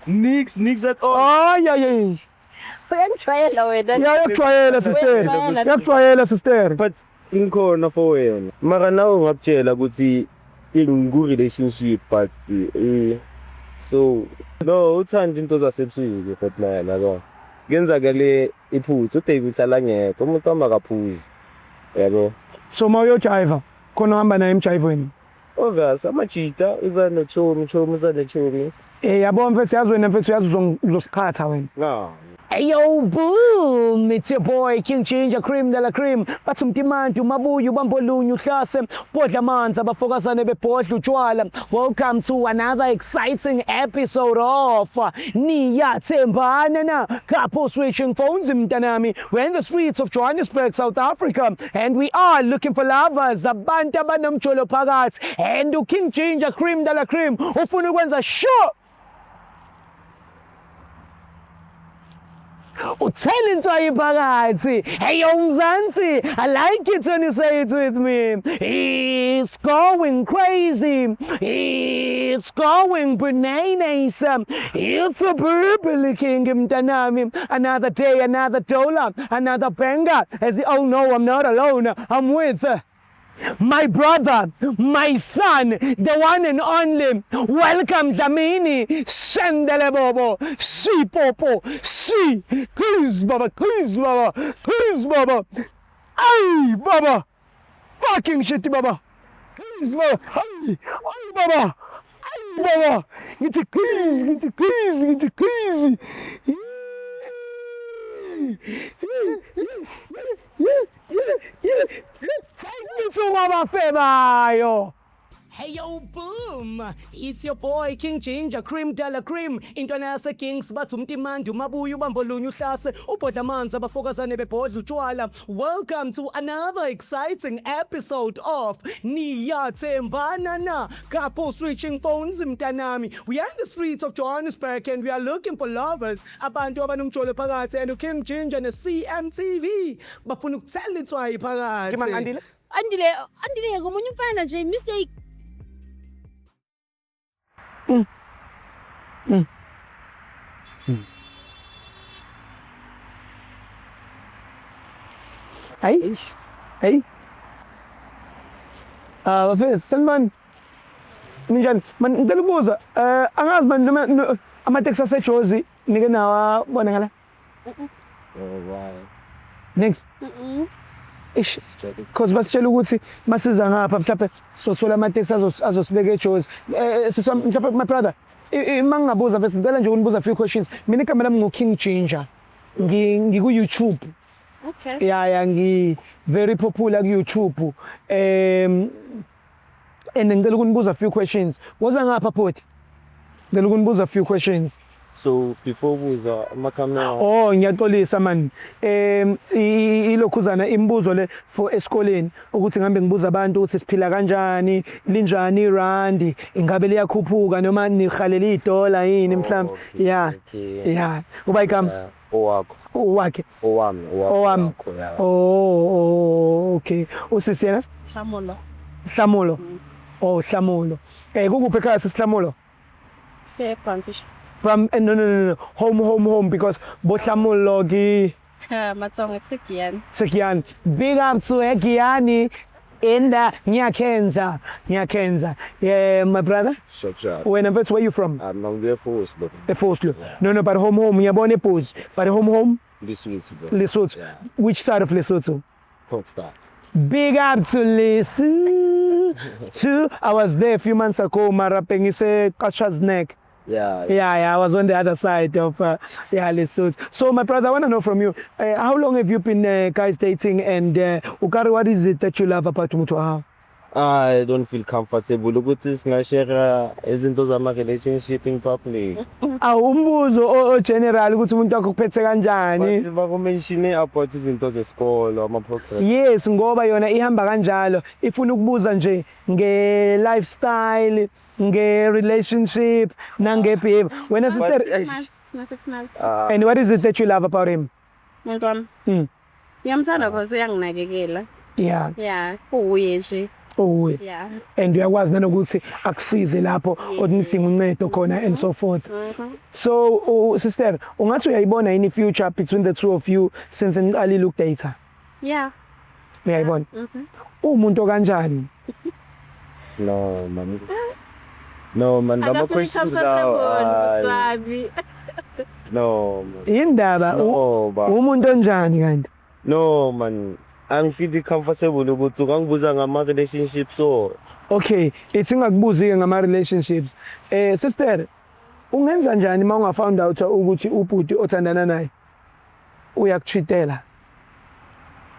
Nix, nix at all. Ay ay ay. Uyangijwayela wena. Ya yakujwayela sister. Uyangijwayela. Yakujwayela sister. But ngikhona for wena. Mara nawe ngakutshela ukuthi ngiku relationship but so no uthanda into zasebusuku but man yabo. Kuyenzakale iphutha ubaby uhlala ngekho umuntu wami akaphuzi. Yabo. So mawuyojiva khona uhamba naye emjayivweni. Obvious amajita uza nechomi chomi uza nechomi. Eh yabo mfethu yazi wena mfethu yazi uzosiqhatha wena. No. Hey yo, boom! It's your boy King Ginger Cream de la Cream. Bathi umtimanti umabuye ubambolunye uhlase bodla amanzi abafokazane bebhodla utshwala. Welcome to another exciting episode of Niyathembana na Couple Switching Phones mntanami. We're in the streets of Johannesburg, South Africa, and we are looking for lovers, abantu abanomjolo phakathi. And uKing Ginger Cream de la Cream ufuna ukwenza sure uthela inswayi phakathi. Hey yo Mzansi, I like it when you say it with me. It's going crazy, it's going bananas, it's a purple king mntanami. Another day, another dollar, another banger. As you all know, I'm not alone. I'm with my brother, my son, the one and only. Welcome Dlamini, Shendele Bobo, Si Popo, Si, Please Baba, please Baba, please Baba, Ay Baba, fucking shit Baba, please Baba, ay, ay Baba, ay Baba, ngithi please, ngithi please, ngithi please. Take me to kwabafebayo. Hey yo boom, it's your boy King Ginger Cream de la Cream. Intwana yase Kings bathi umtimandi umabuye ubambolunye uhlase ubhodla amanzi abafokazane bebhodla utshwala. Welcome to another exciting episode of Niyathembana na Couple Switching Phones mntanami. We are in the streets of Johannesburg and we are looking for lovers, abantu abanomjolo phakathi, and uKing Ginger ne CMTV bafuna ukuthela itswayi phakathi. Andile. Andile, Andile ngomunye umfana nje mistake. Hey, hey. Ah, bafethu, sanibona. Ninjani? Man ngicela ukubuza, angazi man noma amateksi aseJozi nike nawabona ngala? Oh, why? Next. Ish, cause basitshela ukuthi masiza ngapha mhlawumbe sothola amateksi azosibeka eJozi. Sisi wami, mhlawumbe my brother, uma ngingabuza mfethu ngicela nje ukunibuza a few questions. Mina igama lami ngu-King Ginger. Ngiku YouTube. Okay. Yeah, ngi very popular ku YouTube. And ngicela ukunibuza a few questions. Woza ngapha bhuti. Ngicela ukunibuza a few questions. So before ubuza amakhamera. Oh, ngiyaxolisa man. Ilokhuzana imibuzo le for esikoleni ukuthi ngihambe ngibuza abantu ukuthi siphila kanjani, linjani irandi, ingabe liyakhuphuka noma nihalela idola yini mhlawumbe. Okay, Yeah. okay. Yeah. Uba igama Yeah, owakho, owakhe. Owami, owakho. Owami. Owakho, yeah. Oh, okay. Usisi yena? Hlamulo. Hlamulo. Oh, Hlamulo. Kukuphi ekhaya sisihlamulo? Se Brownfish. From no, no, no, no. Home, home, home, because bohlamulo ki Matsonga kuseGiyani. Segiyani. Big up to Egiyani in the Nyakenza. Nyakenza. Yeah, my brother. Sharp, sharp. Wena mfethu, where you from? I'm there for Oslo. eFoslo. No, no, but home, home. Ngiyabona eBhuzi. But home, home, Lesotho, bro. Lesotho. Yeah. Which side of Lesotho? Kokstad. Big up to Lesotho. I was there a few months ago, mara bengise Qacha's Nek. Yeah. Yeah, yeah, I was on the other side of yeah, Lesotho. So, my brother, I want to know from you, how long have you been guys dating, and Ukari, what is it that you love about umuntu wakho? I don't feel comfortable ukuthi singashare izinto zama relationship in public. Awu, umbuzo o general ukuthi umuntu wakho kuphethe kanjani? But bakumention about izinto zesikolo, ama program. Yes, ngoba yona ihamba kanjalo, ifuna ukubuza nje nge lifestyle, nge relationship, nange behavior. Wena sister, But, Six months. Sina 6 months. And what is it that you love about him? Umuntu wami. Ngiyamthanda because uyanginakekela. Yeah. Yeah, uye nje. Okuye. Yeah. And uyakwazi nanokuthi akusize lapho odinga uncedo khona and so forth. So sister, ungathi uyayibona yini future between the two of you since niqalile ukudate? Yeah. Uyayibona? Umuntu kanjani? No man. No man, lama questions lawo. Babi. No man. Yindaba No ba. umuntu onjani kanti? No man. Angifeel comfortable ukuthi ungangibuza ngama relationship so. Okay, ithi ngakubuzi ke ngama relationships. Sister, ungenza njani uma unga found out ukuthi ubhuti othandana naye uyakucheatela?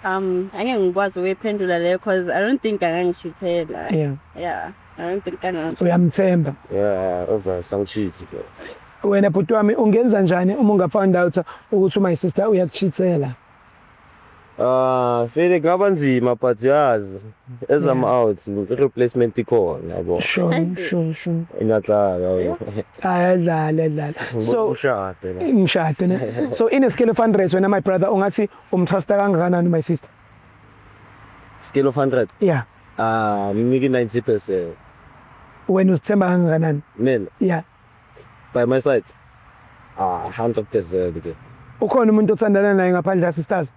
Angeke ngikwazi ukuyiphendula leyo because I don't think angangicheatela. Yeah. Yeah. I don't think angangicheatela. Uyamthemba. Yeah, obvious angicheat. Wena bhuti wami ungenza njani uma unga found out ukuthi my sister uyakucheatela? Ah, vele kungaba nzima but uyazi as I'm out replacement ikhona yabo. Sure, sure, sure. Ngiyadlala. Ayadlala, adlala. So ushade la. ngishade ne. So in a scale of 100 wena my brother ungathi umtrusta kangakanani my sister? Scale of 100. Yeah. Ah, nginike 90%. Wena uzithemba kangakanani? Mina Yeah. by my side. Ah, 100%. Ukhona umuntu othandana naye ngaphandle ka sisters?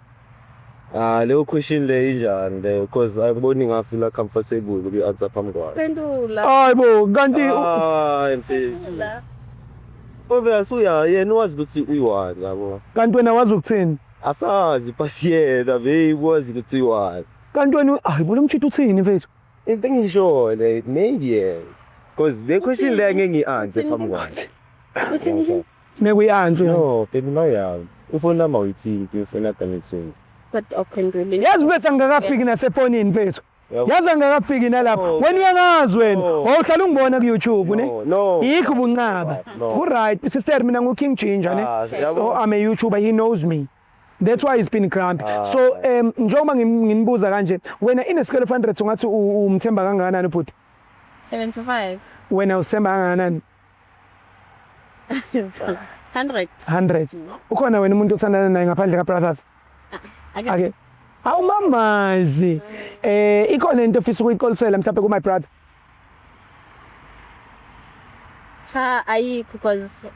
Ah, leyo question le injani le because angiboni ngafeel comfortable ukuyi-answer phambi kwayo. Phendula. Hayibo, kanti Ah, mfethu. Obvious uya yena wazi ukuthi uyi-one yabo. Kanti wena wazi ukuthini? Asazi but yena babe wazi ukuthi uyi-one. Kanti wena hayibo lo mchitho uthini mfethu? Into engisho le maybe yeah. Because the question le angeke ngiyi-answer phambi kwayo. Uthini? Ngeke uyi-answer. No, baby no yami. Ifoni lami awuyithinti, ifoni yakho angiyithinti. But awuphenduli. Yazi mfethu angikakafiki nasefonini mfethu. Yabo. Yazi angikakafiki nalapho. No. Wena uyangazi wena. No. Wawuhlala ungibona ku YouTube ne? No, no. Yikho ubunqaba. No. Ku right sister mina ngu King Ginger ne. Ah, yabo. So I'm a YouTuber, he knows me. That's why he's been grumpy. Ah. So njengoba nginibuza kanje, wena in a scale of 100 ungathi umthemba kangakanani ubhuti? 75. Wena usithemba kangakanani? 100. 100. Ukhona wena umuntu othandana naye ngaphandle ka brothers? Ake. Ake. Awumamazi. Ikhona into ofisa ukuyixolisela mhlawumbe ku my brother? Ha, ayikho because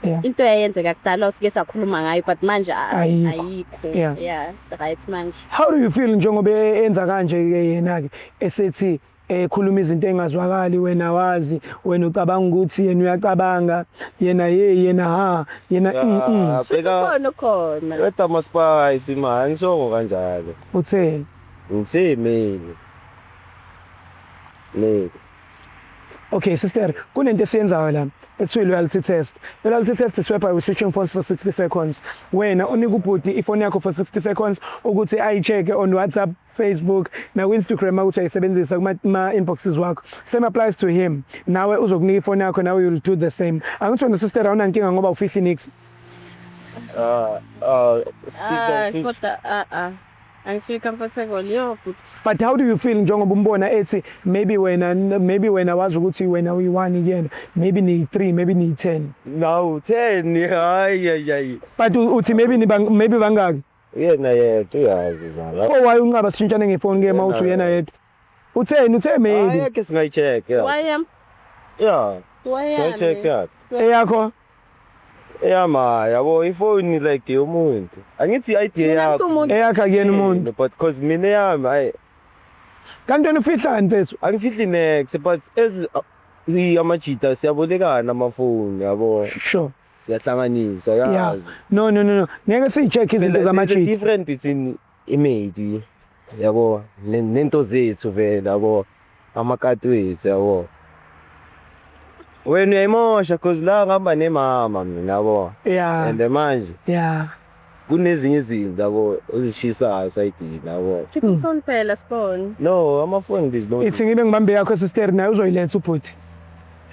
Yeah. into eyenzeka kudala sike sakhuluma ngayo but manje Ayikho. ayikho. Yeah. Yeah, it's right manje. How do you feel njengoba enza kanje ke yena ke esethi ekhuluma izinto engazwakali wena wazi wena ucabanga ukuthi yena uyacabanga yena ye yena ha yena Ah, Futhi bheka khona khona. Weta ama-spice man, angisongo kanjalo. Utheni? Ngithe maybe. Maybe. Okay sister, kunento esiyenzayo la ekuthiwa loyalty test. Loyalty test is whereby we switching phones for 60 seconds. Wena unika ubhuti ifoni yakho for 60 seconds ukuthi ayi-check on WhatsApp, Facebook na ku-Instagram ukuthi ayisebenzisa kuma inboxes wakho. Same applies to him. Nawe uzokunika ifoni yakho, nawe you'll do the same. Angithi wena sister awunankinga ngoba ufihla nix. Six Ah, and six. kodwa ah. I feel comfortable yo but But how do you feel njengoba umbona ethi maybe wena wazi ukuthi wena uyi-1 kuyena, maybe ni 3, maybe ni 10. No, 10. Hayi hayi hayi. But uthi maybe ni bang, maybe bangaki? Yena yedwa uyazi zala. Oh, why unqaba sishintshane ngefoni ke mawuthi uyena yedwa? Utheni? Uthe maybe. Hayi ke singayi-check yeah. Why am Yeah. Why Singayi-check yeah. Eyakho. Eyama yabo ifoni like yomuntu. Angithi i-idea Mina yakho. ngisumuntu. Eyakho akuyena umuntu. But cause mina yami hayi Kanti wena ufihlani mfethu? Angifihli next but as we amajita siyabolekana amafoni yabo. Sure. Siyahlanganisa Yeah. yazi. No no no no. Ngeke siyi-check izinto Phela, there's a zamajita. difference between imedi yabo nento zethu vele yabo amakati wethu yabo. Wena uyayimosha cause la ngihamba nemama mina yabo. Yeah. And manje Yeah. kunezinye izinto yabo ozishisayo sayidini yabo. Keep phone phela sibone. No, amafoni there's no Ithi ngibe ngibambe yakho sister naye uzoyiletha ubhuti.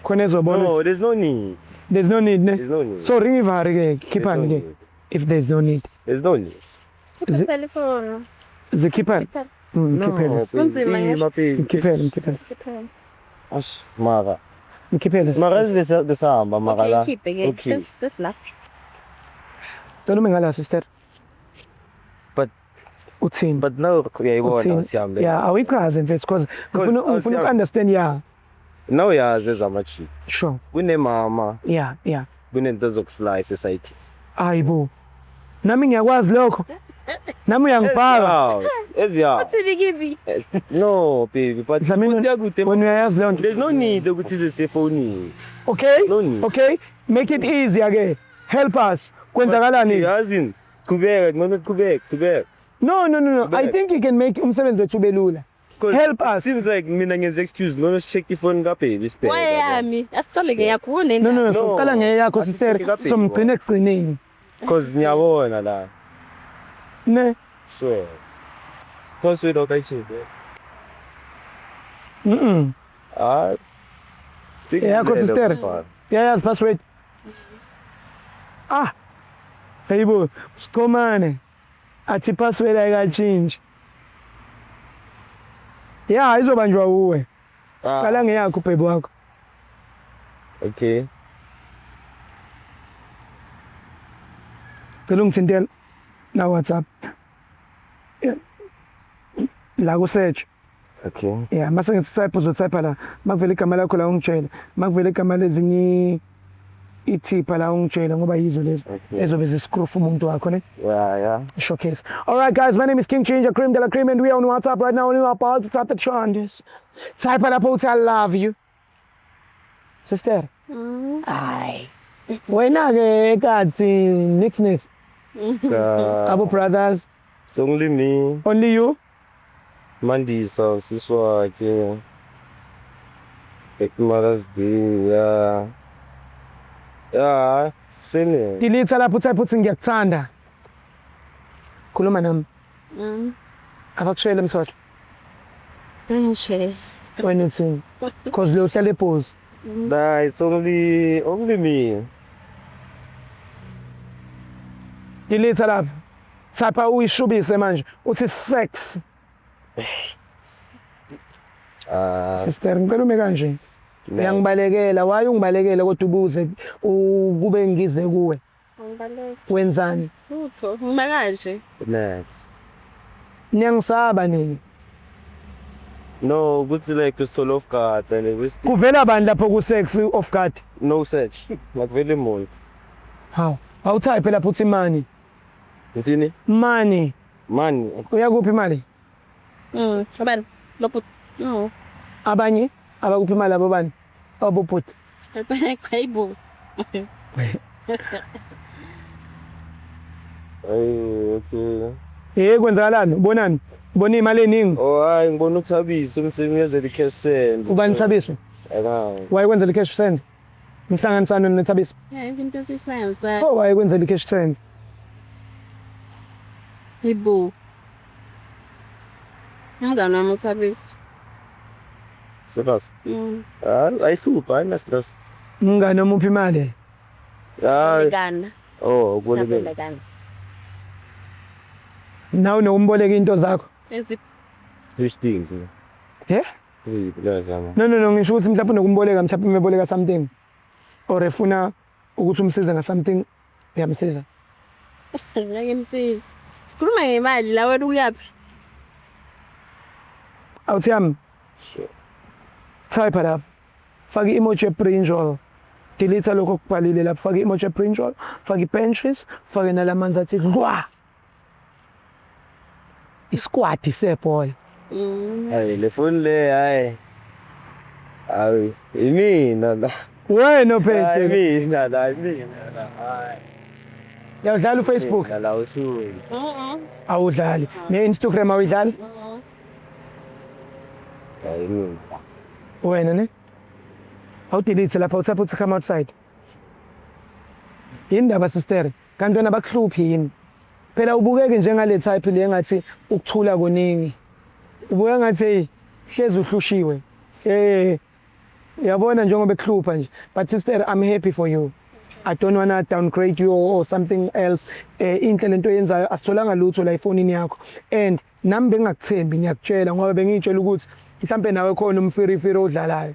Khona ezobona. No, there's no need. There's no need ne. There's no need. So ring ivari ke khiphani There's no ke need. if there's no need. There's no need. Keep the telephone. Zikhiphani? Ngikhiphele. Kunzima ngisho. Ngikhiphele, ngikhiphele. Ash, mara. Ngikhiphele. Mara lesihamba mara Okay, la. keep ke. Okay. Sesila. Cela ume ngala sister. But Uthini? But now uyayibona Uthini? ukuthi yami le. Yeah, awuyichaze mfethu, because ngifuna awuthi ngifuna yami- uku-understand, yeah. Now uyazi ezama-cheat. Kunemama, kunento zokuslice esayithini. Hayibo, nami ngiyakwazi lokho, nami uyangifaka. Eziyawo. Uthini kimi? No baby, but Dlamini, siyakude. wena uyayazi leyo nto. There's no need ukuthi ize siyefonini. Okay. No need. Okay, make it easy ake, help us, kwenzakalani? Yazini, qhubeka, ngcono qhubeka, qhubeka. No, I Qhubeka. think you can make umsebenzi wethu ube lula. 'Cause Help it us. seems like mina ngenza excuse, ngcono check ifoni kababy sibheke. Wayami. Asicale ngeyakho No, unendaba. no, No, soqala ngeyakho asiseke sister, kaBheki. somgcina ekugcineni. Cause ngiyabona la. Ne. Sure. Password awukayitshintshe. Ah. Eyakho, sister. Uyayazi password? Ah, hayibo, sikhomane athi password ayikatshintshi. Ya, izobanjwa uwe. Qala ngeyakho, baby wakho. Okay. Cela ungithintela na WhatsApp. Yeah. La ku search. Okay. Yeah, mase ngithi type, uzotype la. Makuvela igama lakho la ungitshele. Makuvela igama lezinye ithipha la ungitshele, ngoba yizo lezo ezobe ziscrew umuntu wakho, ne? Yeah. Showcase. All right, guys, my name is King Ginger Cream de la Cream, and we are on WhatsApp right now. And we are about to type the changes. Type lapho uthi I love you. Sister. Hayi. Wena ke kathi nix nix. Abo brothers, It's only me. Only you? Mandisa, usisi wakhe. Happy Mother's Day, yeah. Yeah, it's family. Delete lapho, type uthi ngiyakuthanda. Khuluma nami. Abakushayele mthotho. Ngishele. Wena uthini? Cause lo uhlala ebhozi. Nah, it's only me. Delete lapho. Type uyishubise manje. Uthi sex. Ah, Sister, ngicela ume kanje. Next. Uyangibalekela, why ungibalekela kodwa ubuze kube ngize kuwe? Ngibaleka. Wenzani? Lutho. Ngima kanje. Next. Niyangisaba nini? No, ukuthi like usithola off guard and we still Kuvela bani lapho ku sex off guard? No search. Makuvele umuntu. Hawu, awutype lapho uthi money. Ngithini? Money. Money. Uyakuphi imali? Abani? Lopho. No. Abanye abakuphi imali, abo bani? Abobhuti. Hayibo. Hey, okay. Eh, kwenzakalani? Ubonani? Ubona imali eningi? Oh, hayi, ngibona uThabiso umsebenzi cash send. Ubani Thabiso? Akawu. Wayekwenzela i-cash send? Nihlanganisana noThabiso? Yeah, into esihlanganisa. Oh, wayekwenzela i-cash send. Hayibo. Umngani wami uThabiso. Serious? Mm. Ah, ayihluphi, ayina stress. Umngani omuphi imali? Hayi. Siyabolekana. Oh, ukubolekela. Siyabolekana. Nawe nokumboleka into zakho? Eziphi? Which things? Yeah? Ziphi lezo zama? No, ngisho ukuthi mhlawumbe unokumboleka, mhlawumbe umeboleka something. Or efuna ukuthi umsize nga something, uyamsiza. Ngeke msizi. Sikhuluma ngemali la, wena uyaphi? Awuthi yami, Sure. type lapha. Faka i-emoji ye-brinjal. Delete lokho okubhalile lapha, faka i-emoji ye-brinjal, faka i-benches, fake nalamanzi athi rwa. Isquad sebhola. Hayi, le phone le, hayi. Hayi, imina la. Wena Hayi, phethe. mina la, imina la. Hayi. Uyawudlala uFacebook? Mina la usuku. Awudlali. Ne-Instagram awuyidlali? Hayi, mina. Wena ne? Awudelete lapha, utype uthi come outside. Yini ndaba, sister? Kanti wena bakuhluphi yini? Phela ubukeke njengale type le engathi ukuthula kuningi. Ubuka ngathi hey, hlezi uhlushiwe. Eh, yabona njengoba ekuhlupha nje. But sister, I'm happy for you. I don't wanna downgrade you or something else. Eh, inhle lento oyenzayo, asitholanga lutho la efonini yakho. And nami bengingakuthembi, ngiyakutshela, ngoba bengiyitshela ukuthi mhlambe nawe khona umfirifiri odlalayo.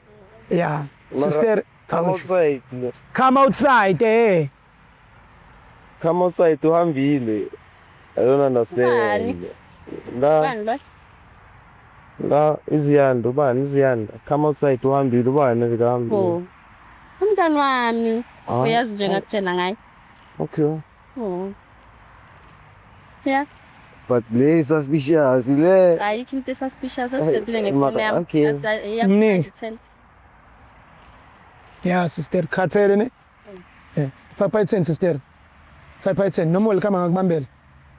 Yeah. Sister, Come outside. Come outside, eh. Come outside, uhambile. I don't understand. Ubani? La Bani lo? la iziyanda ubani iziyanda. Come outside uhambile ubani vikahambile. Oh. Umntani wami. Ah. Uyazi nje ngakutshela ngaye. Okay. Oh. Yeah. But le suspicious le. Ayikho into esuspicious esiqedile ngefoni Mara, yami. okay. Mningi. Ya sister khathele ne? Eh, type 10 sister. Type 10 noma welcome ngakubambela.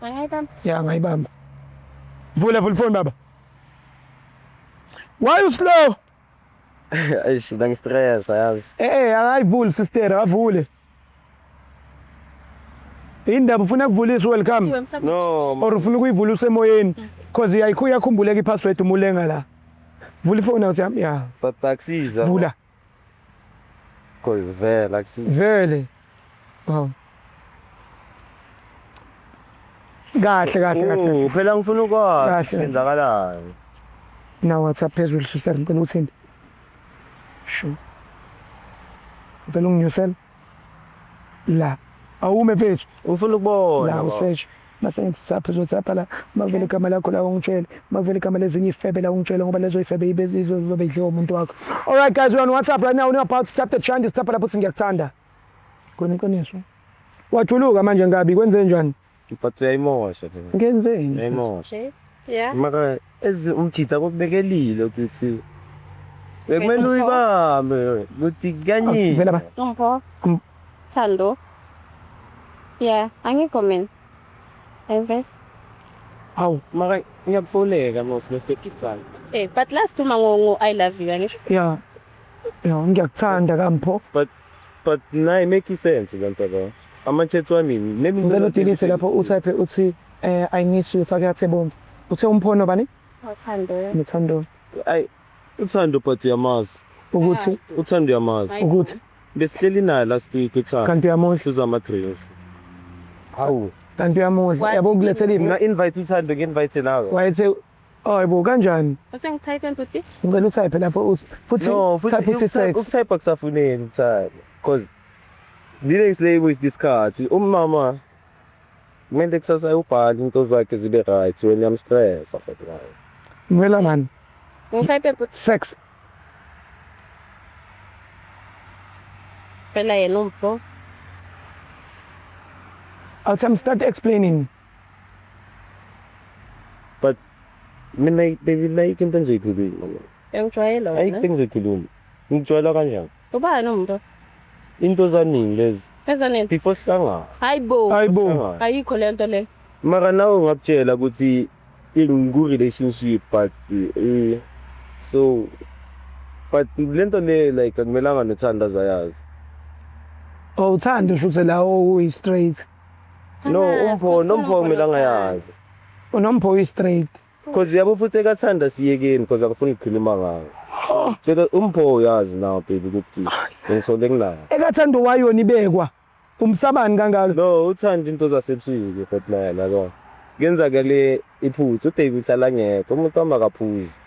Angayibamba. Ya ngayibamba. Vula vula phone baba. Why you slow? Eish, ngistress yazi. Eh eh akayivuli sister avule. Indaba ufuna kuvulisa welcome No, or ufuna ukuyivula usemoyeni cause ayikho iyakhumbuleka ipassword uma ulenga la. Vula ifoni awuthi yami ya but akusiza. vula Cause vele akusiza. vele. Oh. Kahle kahle kahle. Oh, phela ngifuna ukwazi Kahle. kwenzakalani. Na WhatsApp phezulu sister ngicela uthinte. Sure. Ngicela unginyusele. La. Awume mfethu. Ufuna ukubona. La usearch. Mase ngithi sapha uzothapha la mavele igama lakho la ungitshele mavele igama lezinye ifebe la ungitshele ngoba lezo ifebe ibe zizobe idliwa umuntu wakho. All right guys, we on WhatsApp right now. We're about to tap the chant, tap lapho uthi ngiyakuthanda. Khona iqiniso. Wajuluka manje ngabi kwenze njani? But uyayimosha phela. Ngenzeni? Uyayimosha. Yeah. Mara ezi umjita kokubekelile ukuthi bekumele uyibambe ukuthi kanyini. Vela ba. Umpho. Mm. Thando. Yeah, angikho mina. Ayivesi. Hawu. Mara ngiyakufonela mos nesekithana. Eh, but last uma ngo I love you angisho. Ya. Ya ngiyakuthanda kampho. But nayi make sense lento lo. Ama-chat wami nemi Ngicela udelete lapho utype uthi eh I miss you fake yathi bomvu. Uthe umphono bani? Uthando. Nothando. Ay uthando but uyamazi. Ukuthi Uthando uyamazi. Hayi. ukuthi Besihleli naye last week uthando. Kanti uyamudla? Sihluza ama-drinks. Hawu. kanti uyamudla. Wathi Yabo ukulethela ivi. Nga-invite uthando ngi-invite nawe. Wayethe hayibo kanjani? Uthe ngitype mbuti? Ngicela utype lapho uthi futhi No, futhi type uthi sex. ukutype akusafuneki ukutype. Cause lile ngisilay isikhathi umama kumele kusasa ayobhala into zakhe zibe right wena uyamstressa futhi naye. Ngicela mani. Ngitype mbuti. Sex. Phela yena umpho. Awuthi start explaining. But mina baby like into engizoyikhuluma. Uyangijwayela Ayikho wena. into engizoyikhuluma. Ngikujwayela kanjani? Ubani umuntu? Into zaningi lezi. Ezaneni. Before sihlangana. Hayibo. Hayibo. Ayikho le nto le. Mara nawe ungakutshela ukuthi ngiku-relationship but so but lento le like akumelanga nothando azayazi. Oh uthando shuthe la uyi straight. No, Angazi, umpho cause nompho kunompho kumele nothando. angayazi. Unompho uyi straight. Cause yabo futhi ekathanda siyekeni cause akafuni ukukhuluma ngayo. Cela umpho uyazi now baby ukuthi ngithole nginayo. Ekathando wayona ibekwa. Umsabani kangaka? No, uthanda into zasebusuku but naye yabo. Kenzakale iphutha ubaby uhlala ngekho umuntu wami akaphuzi.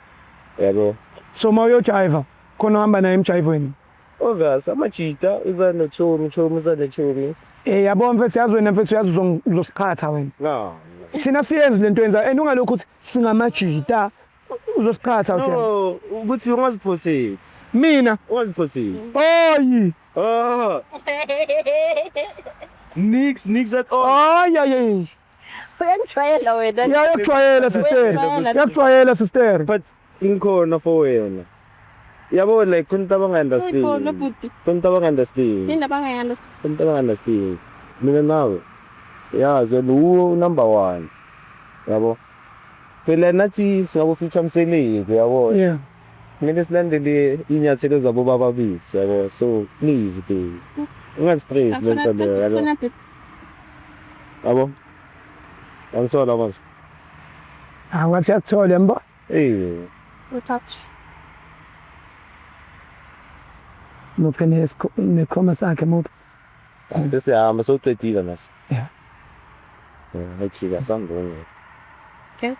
Yabo. So mawuyojiva khona uhamba naye emjivweni. Obvious amajita uza nochomi chomi uza nechomi. Eh yabo mfethu yazi wena mfethu uyazi uzosiqhatha wena. No. Thina siyenzi lento yenza and ungalokhu uthi singamajita uzosiqhatha uthi. No, ukuthi ungaziphoseti. Mina Ungaziphoseti. oyi Ah. Nix, nix at all. ay ay ay. Uyangijwayela wena. Iyakujwayela sister. Uyangijwayela. Iyakujwayela sister. But ngikhona for wena. Yabo like khona into Hayibo abangi-understand. nobhuti. Khona into abangi-understand. Yini abangayi-understand? Khona into abangi-understand. Mina nawe. Yazi wena uwo number 1. Yabo. Phela nathi singabo future mseleku yabo. Yeah. Kumele silandele inyathelo zabo baba bethu yabo. So please baby. Ungastress lento leyo yabo. Afuna bhuti. Yabo. Angisola manje. Ah ngathi yakuthola yambo. Eh. Utouch. Muphe nekhoma sakhe muphe. Sesihamba sowucedile mase. Yeah. Yeah, actually asangiboni. Okay.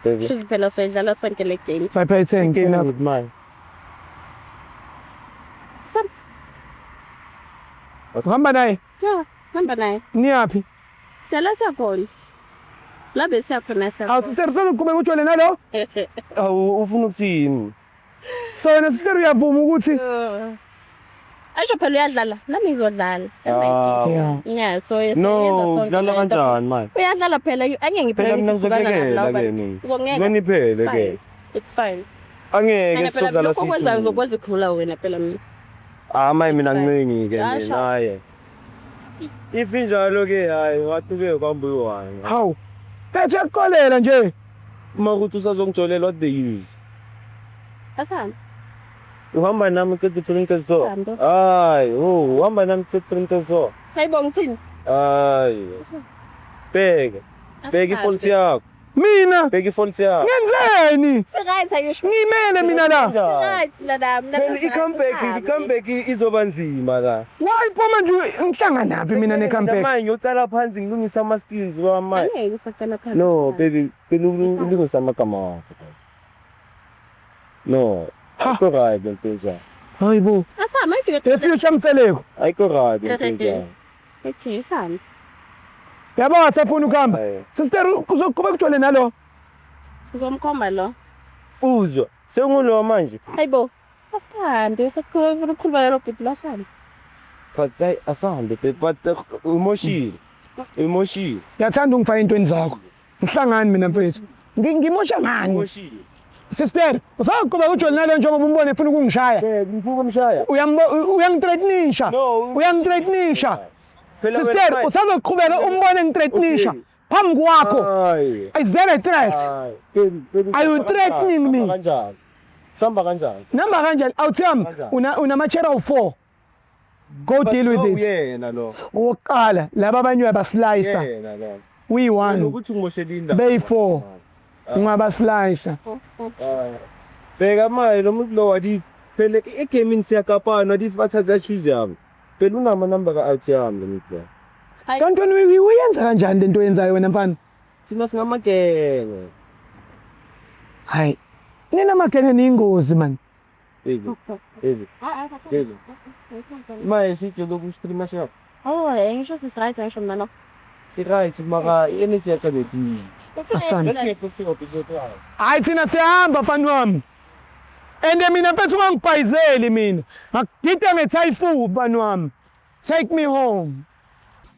Baby. Shuthi phela soyidlala sonke le game. 5 by 10 Game clean up. with mine. Sam. Uhamba naye Yeah, hamba naye. niyaphi? Siyala siyakhona. La besiya khona siya. Awu sister, usazoqhubeka ujole nalo? Awu, ufuna ukuthini? So wena sister uyavuma ukuthi Asho phela uyadlala, nami ngizodlala. Ah. Yeah. Yeah, so siyenza No, sonke. kudlala le nto. kanjani manje? Uyadlala phela, angeke ngiphele Phela mina ngithi sukana ngizokuyekela nabo ke laba. mina. Uzongeka. Ngoniphele It's ke. fine. It's fine. Angeke And phela sizodlala lokho okwenzayo sithi. uzokwenza ukudlula wena phela mina. Ah, manje mina It's fine. ngincengi ke mina Yasha. hayi. If injalo ke hayi ngathi kwambe uyi-one. Hawu. Phethe ukuxolela nje. Uma ukuthi usazongijolela, what the use? Asambe. Uhamba nami uqeda uthola into so. Hambe. Hayi, oh, uhamba nami uqeda uthola into so. Hayibo, ngithini? Hayi. Bheka. Bheka i-fault yakho. Mina Bheka i-fault yakho. ngenzeni? Si-right ayisho. Ngimele mina la. Kanjani? Right mntanami. Phela i-comeback izoba nzima la. Why pho manje ngihlanganaphi mina ne-comeback? Manje ngiyocala phansi ngilungise ama-skills wami. Angeke usacela phansi. No, baby, phela ulungise amagama wakho. No, ayikho right lento yenzayo. Hayibo. Asambe ayithi. Le-future Mseleku. Ayikho right lento yenzayo. Okay, asambe. Yabo asafuna ukuhamba. Hayi. Sister, uzoqhubeka ujole nalo? Uzomkhomba lo. Uzwa, sengulo manje. Hayibo. Asihambe, usakufuna ukukhuluma nalo bhuti lo asambe. But hayi asambe babe, but umoshile. Umoshile. Ngiyathanda ungifaka entweni zakho. Ngihlangani mina mfethu. Ngimosha ngani? Umoshile. Sister, usaqhubeka ujole nalo njengoba umbone efuna ukungishaya? Babe, ngifuna ukumshaya. Uyangithreatenisha. No, Uyangithreatenisha. Phela wena Sister, manje- usazoqhubeka umbone ngithreatenisha Okay. phambi kwakho? Hayi. Is there a threat? Hayi. Baby, baby, Are you sihamba threatening kanjani? me? Sihamba kanjani? Sihamba kanjani? Namba kanjani? Awuthiyami, Kanjani? unamachera awu-4. Go deal with No, it. Yena lo. Okokuqala, laba abanye uyabaslayisa. Yena lo. Uyi-1, Ukuthi ungimoshele indaba. beyi-4, ungabaslayisa. Hayi. Bheka manje lo muntu lo wadi phela egamini siyakapana wadi bathatha choose yami. Phela unama number ka out yami lo muntu lo. Kanti wena uyenza kanjani lento oyenzayo wena mfana? Thina singamagenge. Hayi. Nina magenge niyingozi man. Baby. Baby. Baby. Manje sithi lokhu streamer shop. Oh, ngisho si-right ngisho mina no. Si right mara yena siyaqeda. Asante. Hayi, thina siyahamba mfana wami. And mina mfethu ungangibhayizeli mina. Ngakugida nge-typhoon mfana wami. Take me home.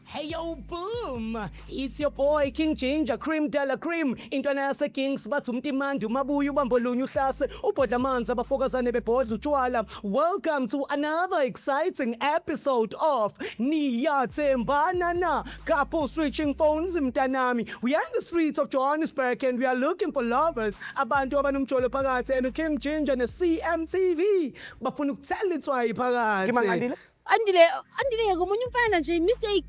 Hey yo, boom! It's your boy King Ginger Cream Della Cream. Intwana yase Kings bathi umtimandi umabuya ubambo lunye uhlase ubhodla amanzi abafokazane bebhodla utshwala. Welcome to another exciting episode of Niyathembana Na. Couple switching phones mntanami. We are in the streets of Johannesburg and we are looking for lovers. Abantu abanomjolo phakathi and King Ginger ne CMTV bafuna ukuthela itswayi phakathi. Andile, Andile ngomunye umfana nje mistake.